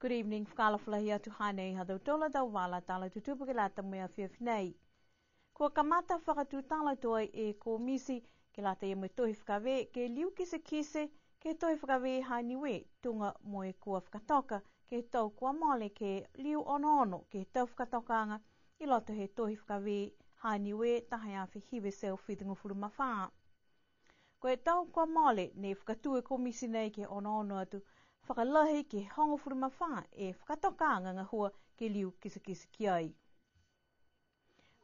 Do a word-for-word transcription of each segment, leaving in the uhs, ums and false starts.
Good evening, fakaalofa lahi atu, hanei ha tautolu a tau vala tala tutupu ke lata mo e afiafi nei. Kua kamata fakatutala tuai e Komisi ke lata ia mo e Tohi Fakavē ke liu kitekite ke he Tohi Fakavē ha Niue, tuga mo e kua fakatoka ke he tau kua mole ke liu onoono ke he tau fakatokaaga i loto he Tohi Fakavē ha Niue taha e afe hiva e teau fitugofulu ma fā. Ko e tau kua mole ne fakatū e Komisi nei ke onoono atu fakalahi ke hogofulu ma fā e fakatokaaga gahua ke liu kitekite ki ai.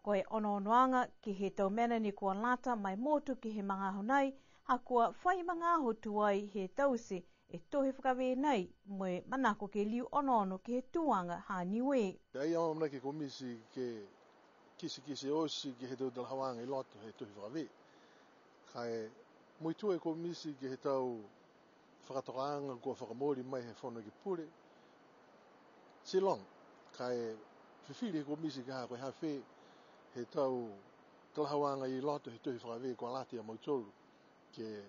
Ko e onoonoaga ke he tau mena ne kua lata ma e motu ke he magaaho nei, ha kua fai magaaho tuai he taute e Tohi Fakavē nei mo e manako ke liu onoono ke he tuaga ha Niue. Ai amanaki e Komisi ke kitekite oti ke he tau talahauaga i loto he Tohi Fakavē. Ka e muitua e Komisi ke he tau fakatokaaga kua fakamooli mai he Fono Ekepule, ti loga, ka e fifili he Komisi ke ha ko e ha fē he tau talahauaga i loto he Tohi Fakavē kua lata ia mautolu ke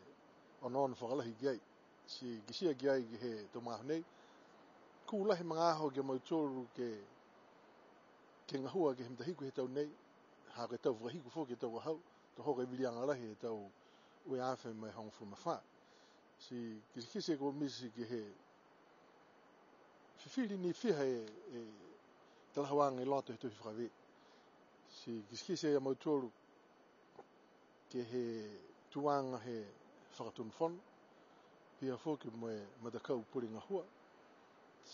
onoono fakalahi ki ai. Ti kitia ki ai ke he tau magaaho nei, kū lahi magaaho ke mautolu ke, ke gahua ke he matahiku he tau nei, ha ko e tau fakahiku foki he tau ka hau, to hoko e viliaga lahi he tau ua e afe mo e hogofulu ma fā. Ti kitekite e Komisi ke he fifili ni fiha e, e talahauaga i loto he Tohi Fakavē. Ti kitekite ia mautolu ke he tuaga he Fakatonu Fono, pihia foki mo e Matakau Pule Gahua.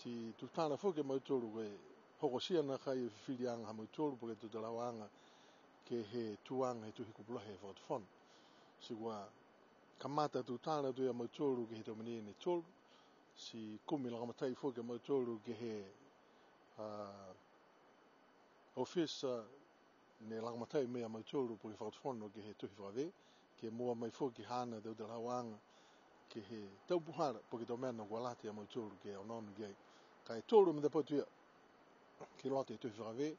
Ti tutala foki e mautolu ko e hokotia nakai e fifiliaga ha mautolu po ke tau talahauaga ke he tuaga he Tohi Kupu Lahi he Fakatufono. Ti kua kamata tutala atu ia mautolu ke he tau mena ne tolu. Ti kumi lagomatai foki a mautolu ke he, a, ofisa ne lagomatai mai a mautolu po ke Fakatufono ke he Tohi Fakavē, ke moua mai foki haana tau talahauaga ke he tau puhala po ke tau mena kua lata ia mautolu ke onoono ki ai. Ka e tolu e matapatu ia ki loto he Tohi Fakavē,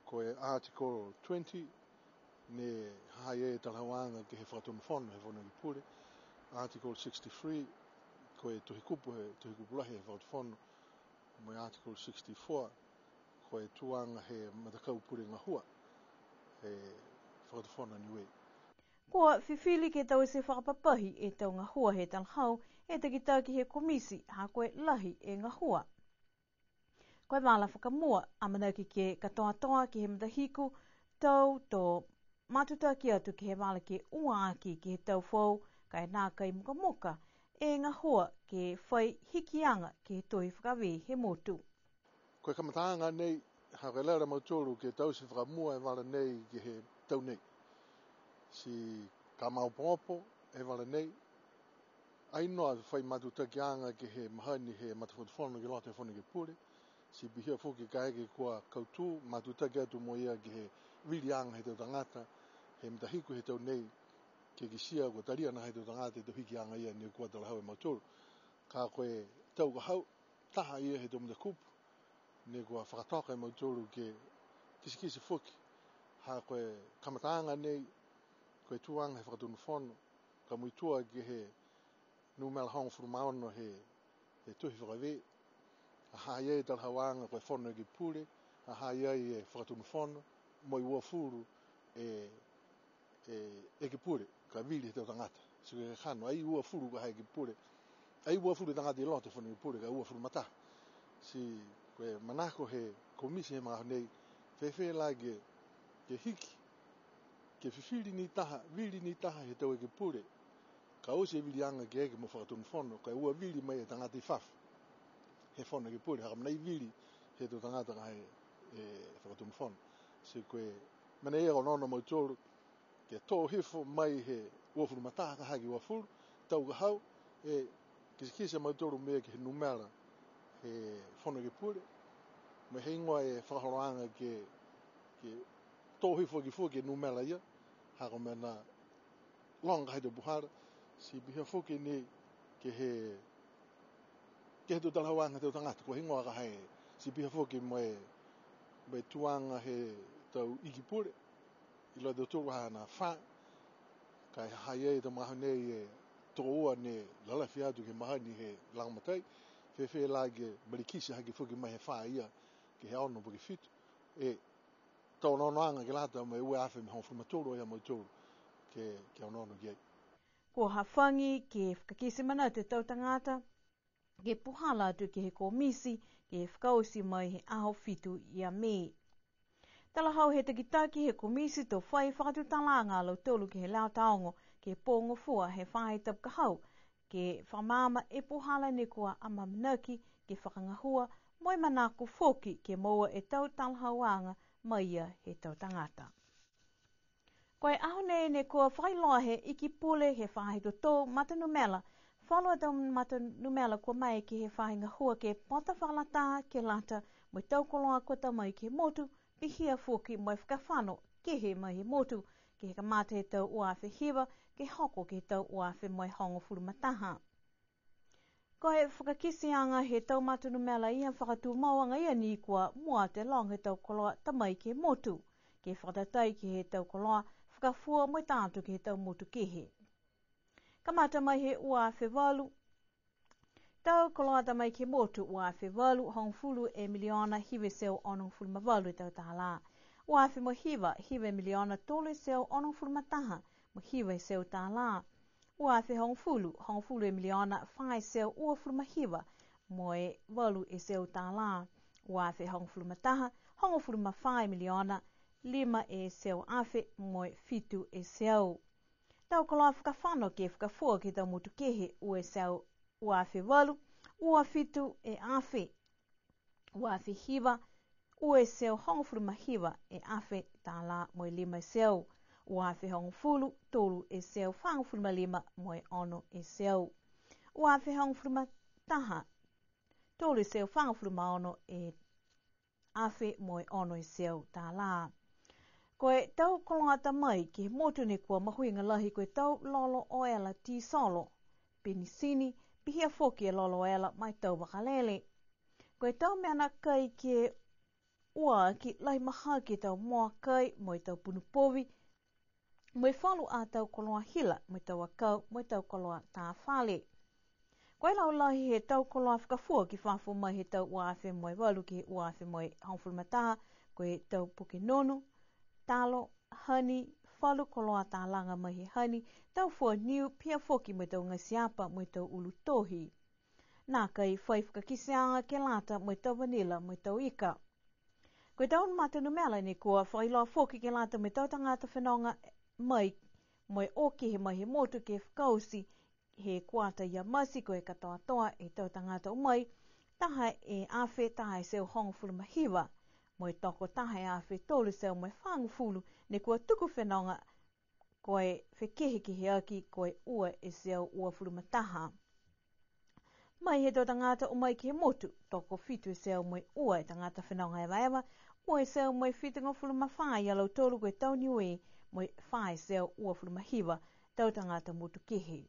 ko e Article twenty, ne ha ha i ai e talahauaga ke he Fakatonu Fono he Fono Ekepule, Article sixty-three, ko e Tohi Kupu he, Tohi Kupu Lahi he Fakatufono, mo e Article sixty-four, ko e tuaga he Matakau Pule Gahua he Fakatufono Niue. Kua fifili ke taute fakapapahi e tau gahua he talahau he takitaki he Komisi, ha ko e lahi e gahua. Ko e vala fakamua, amanaki ke katoatoa ke he matahiku, tau to matutaki atu ke he vala ke ua aki ke he tau foou, ka e nākai mukamuka e gahua ke fai hikiaga ke he Tohi Fakavē he motu. Ko e kamataaga nei, ha ko e lali a mautolu ke taute fakamua e vala nei ke he tau nei. Ti ka maopoopo e vala nei, ai noa fai matutakiaga ke he mahani he matafakatufono ki loto he Fono Ekepule, ti pihia foki kaeke kua kautū matutaki atu mo ia ke he viliaga he tau tagata he matahiku he tau nei, ke kitia kua talia nai he tau tagata e tau hikiaga ia ne kua talahau e mautolu. Ka ko e tau ka hau, taha ia he tau matakupu ne kua fakatoka e mautolu ke kitekite foki. Ha ko e kamataaga nei, ko e tuaga he Fakatonu Fono, ka muitua ke he numela hogofulu ma ono he, he Tohi Fakavē, ha ha i ai e talahauaga ko e Fono Ekepule, ha ha i ai e Fakatonu Fono, mo e uafulu e, e Ekepule, ka vili he tau tagata. Ti ko e kakano, ai uafulu ka ha Ekepule, ai uafulu tagata i loto he Fono Ekepule, ka uafulu ma taha. Ti ko e manako he Komisi he magaaho nei, fēfē la ke, ke hiki, ke fifili ni taha, vili ni taha he tau Ekepule, ka oti e viliaga ke eke mo Fakatonu Fono, ka e ua vili mai e tagata i fafo he Fono Ekepule, ha ko e mena i vili he tau tagata ka ha e, e Fakatonu Fono. Ti ko e mena ia kua onoono a mautolu, ke tō hifo mai he uafulu ma taha ka ha ke uafulu, tau ka hau, e kitekite a mautolu mo e ke he numela he Fono Ekepule, mo e heigoa e fakaholoaga ke, ke tō hifo aki foki e numela ia, ha ko e mena loga he tau puhala, ti pihia foki ni ke he, ke he tau talahauaga he tau tagata, ko e heigoa ka ha e, ti pihia foki mo e, mo e tuaga he tau iki pule, i loto he tolu haana fā, ka e ha ha i ai e tau magaaho nei e tokoua ne lalafi atu ke he mahani he lagomatai, Fēfē la ke malikiti hake foki mai he fā ia, ke he ono po ke fitu. E, tau onoonoaga ke lata mo e ua e afe mo e hogofulu ma tolu ia mautolu, ke, ke onoono ki ai. Kua hafagi ke fakakite manatu e tau tagata, ke puhala atu ke he komiti, ke fakaoti mai he aho fitu ia Mē. Talahau he takitaki he komiti to fai fakatutalaaga a lautolu ke he Leo Taogo, ke he pō Gofua he faahi tapu ka hau, ke fakamaama e puhala ne kua amaamanaki, ke fakagahua, mo e manako foki, ke moua e tau talahauaga, mai ia he tau tagata. Ko e aho nei ne kua fakailoa he Iki Pule he faahi totou matanumela, falu a tau matanumela kua maeke he faahi gahua ke pota fakalataha ke lata mo e tau koloa kua ta mai ke he motu, pihia foki mo e fakafano kehe mai he motu, ke he kamata he tau ua afe hiva, ke hoko ke he tau ua afe mo e hogofulu ma taha. Ko e fakakiteaga he tau matanumela ia fakatumau agaia ni kua mua atu e loga he tau koloa ta mai ke he motu, ke fakatatai ke he tau koloa fakafua mo e ta atu ke he tau motu kehe. Kamata mai he ua afe valu, tau koloa ta mai ke he motu, ua afe valu, hogofulu e miliona hiva e teau onogofulu ma valu e tau tālā. Ua afe mo e hiva, hiva e miliona tolu e teau onogofulu ma taha, mo e hiva e teau tālā. Ua afe hogofulu, hogofulu e miliona fā e teau uafulu ma hiva, mo e valu e teau tālā. Ua afe hogofulu ma taha, hogofulu ma fā e miliona, lima e teau afe, mo e fitu e teau. Tau koloa fakafano ke fakafua ke he tau motu kehe, ua e teau, ua afe valu, ua fitu e afe, ua afe hiva, ua e teau hogofulu ma hiva e afe tālā mo e lima e teau, ua afe hogofulu, tolu e teau fāgofulu ma lima mo e ono e teau, ua afe hogofulu ma taha, tolu e teau fāgofulu ma ono e afe mo e ono e teau tālā. Ko e tau koloa ta mai ke he motu ne kua mahuiga lahi ko e tau lolo oela tisolo, penisini, pihia foki e lolo oela ma e tau vakalele. Ko e tau mena kai ke ua aki lahi mahaki e tau moa kai mo e tau punu povi, mo e falu a tau koloa hila, mo e tau akau, mo e tau koloa tā fale. Ko e laulahi he tau koloa fakafua ki fafo mai he tau ua afe mo e valu ke he ua afe mo e hogofulu ma taha, ko e tau puke nonu, talo, hani, falu koloa talaga mai he hani, tau fua niu, pihia foki mo e tau gasiapa, mo e tau ulu tohi. Nākai fai fakakiteaga ke lata mo e tau vanila, mo e tau ika. Ko e tau matanumela ne kua fakailoa foki ke lata mo e tau tagata fenoga mai, mo e o kehe mai he motu ke fakaoti he kuata ia Mati, ko e katoatoa e tau tagata o mai, taha e afe taha e teau hogofulu ma hiva, mo e tokotaha e afe tolu e teau mo e fāgofulu, ne kua tuku fenoga, ko e fekehekeheaki, ko e ua e teau uafulu ma taha. Mai he tau tagata o mai ke he motu, tokofitu e teau mo e ua e tagata fenoga evaeva, ua e teau mo e fitugofulu ma fā ia lautolu ko e tau Niue, mo e fā e teau uafulu ma hiva tau tagata motu kehe.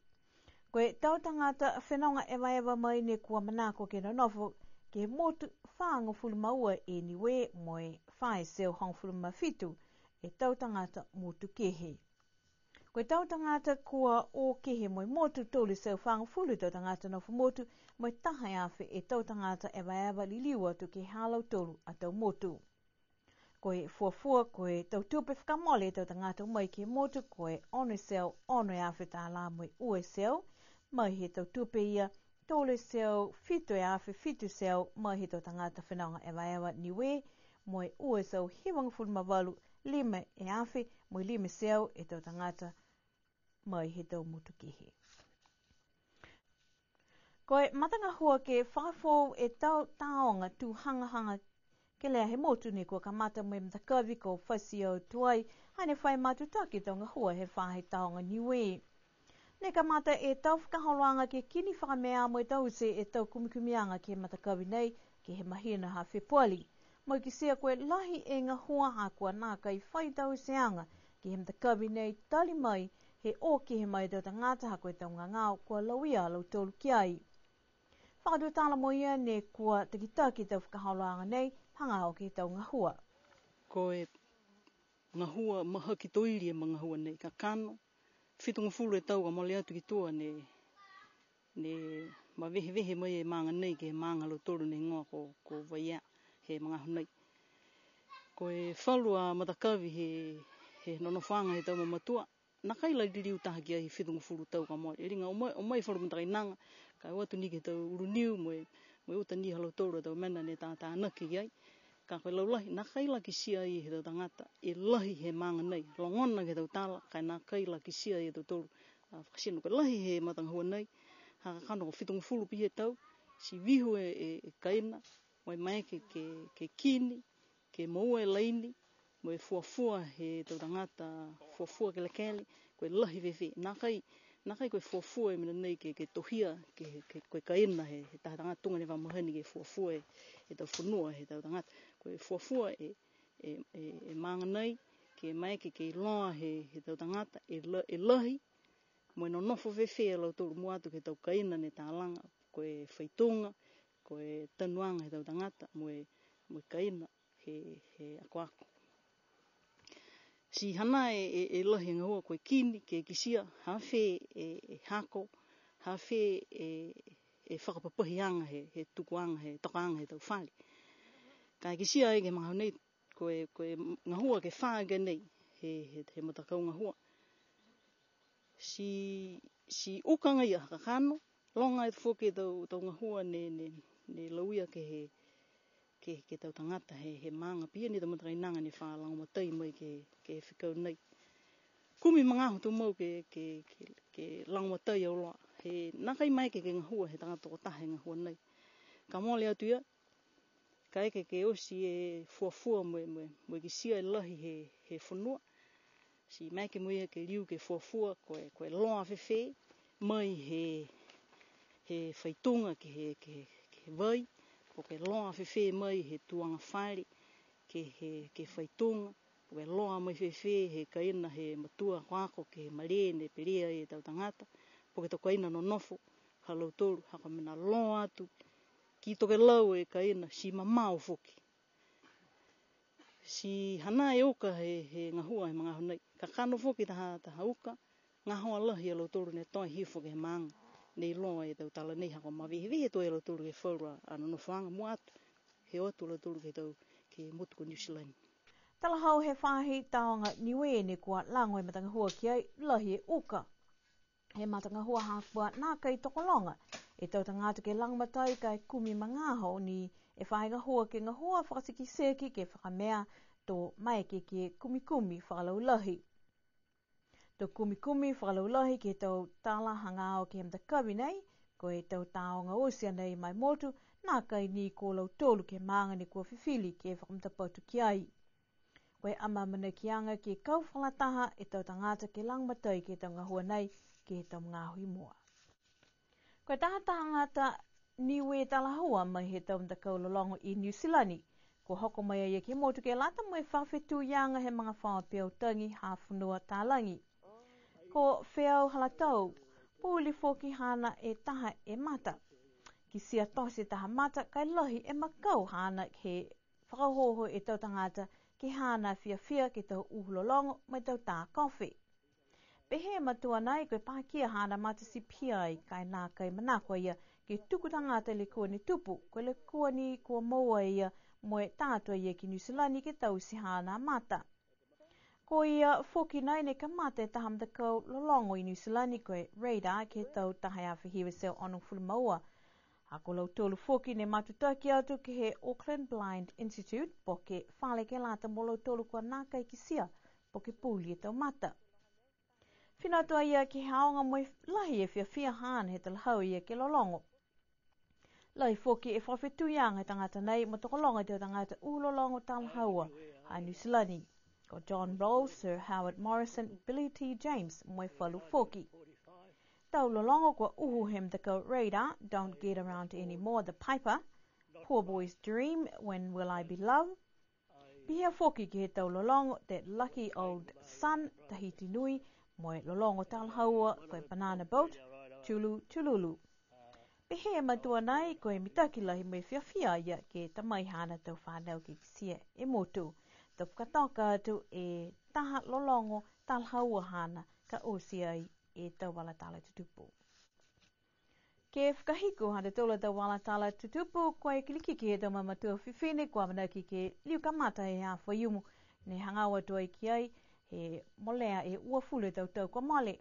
Ko e tau tagata fenoga evaeva mai ne kua manako ke nonofo ke he motu, fāgofulu ma ua e Niue, mo e fā e teau hogofulu ma fitu e tau tagata motu kehe. Ko e tau tagata kua o kehe mo e motu, tolu e teau fāgofulu e tau tagata nofo motu, mo e taha e afe e tau tagata evaeva liliu atu ke he ha lautolu a tau motu. Ko e fuafua, ko e tau tupe fakamole e tau tagata o mai ke he motu, ko e ono e teau ono e afe tālā mo e ua e teau, mai he tau tupe ia, tolu e teau fitu e afe fitu e teau mai he tau tagata fenoga evaeva Niue, mo e ua e teau hivagofulu ma valu, lima e afe, mo e lima e teau e tau tagata mai he tau motu kehe. Ko e matagahua ke fakafoou e tau tāoga tū hagahaga kelea he motu ne kua kamata mo e matakavi ko Fasiau Tuai, hane fai matutaki tau gahua he faahi tāoga Niue. Ne kamata e tau fakaholoaga ke kini fakamea mo e taute e tau kumikumiaga ke he matakavi nei, ke he mahina ha Fepuali. Mo e kitia ko e lahi e gahua ha kua nākai fai tauteaga ke he matakavi nei tali mai he o kehe mai e tau tagata ha ko e tau gagao kua lauia a lautolu ki ai. Fakatutala mo ia ne kua takitaki tau fakaholoaga nei, hagaao ke he tau gahua. Ko e gahua mahaki toili e magahua nei, kakano, fitugofulu e tau ka mole atu ki tua ne ne mavehevehe mai e maaga nei ke he maaga ha lautolu ne higoa ko, ko Vaiea he magaaho nei. Ko e falu a matakavi he, he nonofoaga he tau mamatua, nākai la liliu taha ki ai he fitugofulu tau ka mole. E liga o mai, o mai falu matakainaga, ka o atu ni ke he tau ulu niu mo e, mo e uta ni ha lautolu a tau mena ne tātānaki ki ai. Ka ko e laulahi, nākai la kitia ai he tau tagata e lahi he maaga nei. Logona ke he tau tala, ka e nākai la kitia ai e tautolu a fakatino. Ko e lahi he matagahua nei, ha kakano ko e fitugofulu pihia e tau, ti vihu e, e, e kaina, mo e maeke ke, ke kini, ke moua e laini, mo e fuafua he tau tagata, fuafua kelekele, ko e lahi fēfē. Nākai, nākai ko e fuafua e mena nei ke, ke tohia, ke, ke, ko e kaina he, he taha tagata tuga ne fa mahani ke fuafua e, e tau fonua he tau tagata. Ko e fuafua e, e, e, e maaga nei, ke maeke ke iloa he, he tau tagata, e la-, e lahi, mo e nonofo fēfē a lautolu mua atu ke he tau kaina ne talaga, ko e faituga, ko e tanuaga he tau tagata, mo e, mo e kaina he, he akoako. Ti hanā e, e, e lahi e gahua ko e kini, ke kitia, ha fē e, e hako, ha fē e, e fakapapahiaga he, he tukuaga, he tokaaga he tau fale. Ka e kitia ai ke he magaaho nei, ko e, ko e gahua ke fā ke nei, he, he, he matakau gahua. Ti, ti uka agaia ha kakano, loga atu foki e tau, tau gahua ne, ne, ne lauia ke he, ke, ke he tau tagata he, he maaga pihia ni e tau matakainaga ne fa lagomatai mai ke, ke he fekau nei. Kumi magaaho tumau ke, ke, ke, ke lagomatai auloa. He nākai maeke ke gahua he tagata tokotaha e gahua nei. Ka mole atu ia, kaeke ke oti e fuafua mo e, mo e, mo e kitia e lahi he, he fonua. Ti maeke mo ia ke liu ke fuafua, ko e, ko e loa fēfē, mai he, he faituga ke he, ke he, ke he vai, po ke loa fēfē mai he tuaga fale, ke he, ke he faituga, po ke loa mai fēfē he kaina he matua akoako ke he malē ne pelē ai e tau tagata, po ke tau kaina nonofo, ha lautolu, ha ko e mena loa atu, ki tokelau e kaina, ti mamao foki. Ti hanā e uka he, he gahua he magaaho nei. Kakano foki taha, taha uka, gahoa lahi a lautolu ne toe hifo ke he maaga, ne iloa e tau tala nei ha kua mavehevehe tuai a lautolu ke he falu a, a nonofoaga mua atu, he o atu a lautolu ke he tau, ke he motu ko Niu Silani. Talahau he faahi tāoga Niue ne kua lago e matagahua ki ai, lahi e uka. He matagahua ha kua nākai tokologa e tau tagata ke lagomatai ka e kumi magaaho ni e faahi gahua ke gahua fakatikitiki ke fakamea to maeke ke kumikumi fakalaulahi. To kumikumi fakalaulahi ke he tau tala hagaao ke he matakavi nei, ko e tau tāoga oti a nei ma e motu, nākai ni ko lautolu ke he maaga ne kua fifili ke fakamatapatu ki ai. Ko e amaamanakiaga ke kau fakalataha e tau tagata ke lagomatai ke he tau gahua nei ke he tau magaaho i mua. Ko e taha tagata Niue talahau mai he tau matakau lologo i Niu Silani, kua hoko mai a ia ke he motu ke lata mo e fakafetuiaga he magafaoa peau tagi ha fonua talagi. Ko Feau Halatau, puli foki haana e taha e mata. Kitia tote taha mata, ka e lahi e makau haana he fakaohooho e tau tagata ke he haana fiafia ke he tau uhu lologo mo e tau tā kofe. Pehē e matua nai ko e pakia haana mata ti pihia ai, ka e nākai manako a ia ke tuku tagata e lekua ne tupu, ko e lekua ni kua moua e ia mo e tā atu a ia ki Niu Silani ke taute haana mata. Ko ia foki nai ne kamata e taha matakau lologo i Niu Silani ko e Radar ke he tau taha e afe hiva e teau onogofulu ma ua. Ha ko lautolu foki ne matutaki atu ke he Auckland Blind Institute, po ke fale ke lata mo lautolu kua nākai kitia, po ke puli e tau mata. Fina atu a ia ke he aoga mo e lahi e fiafia haana he talahau a ia ke lologo. Lahi foki e fakafetuiaga he tagata nei mo tokologa e tau tagata uhu lologo talahaua ha Niu Silani. Ko John Blow, Sir Howard Morrison, Billy T James, mo e falu foki. Tau lologo kua uhu he matakau Radar, Don't Get Around Anymore, The Piper, Poor Boy's Dream, When Will I Be Loved, Pihia foki ke he tau lologo The Lucky Old Sun, Tahiti Nui, mo e lologo talahaua ko e Banana Boat, Tulu Tululu. Pehē e matua nai ko e mitaki lahi mo e fiafia a ia ke ta mai haana tau fanau ke kitia e motu. To fakatoka atu e taha lologo talahaua haana ka oti ai e tau vala tala tutupu. E fakahiku ha tautolu a tau vala tala tutupu, ko e kilikiki he tau mamatua fifine, kua amanaki ke liu kamata he aho Faiumu, ne hagaao atu ai ki ai, he molea e uafulu e tau tau kua mole.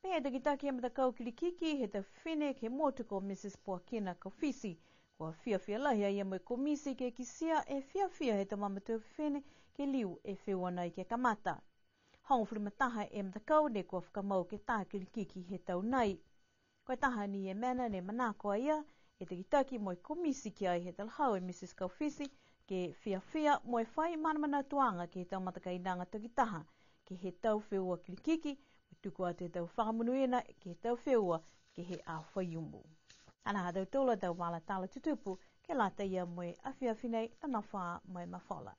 Pehē e takitaki he matakau kilikiki he tau fifine he motu ko Mrs Poakina Kaufisi, kua fiafia lahi a ia mo e komisi ke kitia e fiafia he tau mamatua fifine ke liu e feua nai ke kamata. Hogofulu ma taha e matakau ne kua fakamau ke tā kilikiki he tau nai. Ko e taha ni e mena ne manako a ia, e takitaki mo e komisi ki ai he talahau e Mrs Kaufisi, ke fiafia mo e fai manamanatuaga ke he tau matakainaga takitaha, ke he tau feua kilikiki, mo e tuku atu e tau fakamonuina ke he tau feua ke he aho Faiumu. Hanā ha tautolu a tau vala tala tutupu, ke lata ia mo e afiafi nei, nonofo ā mo e mafola.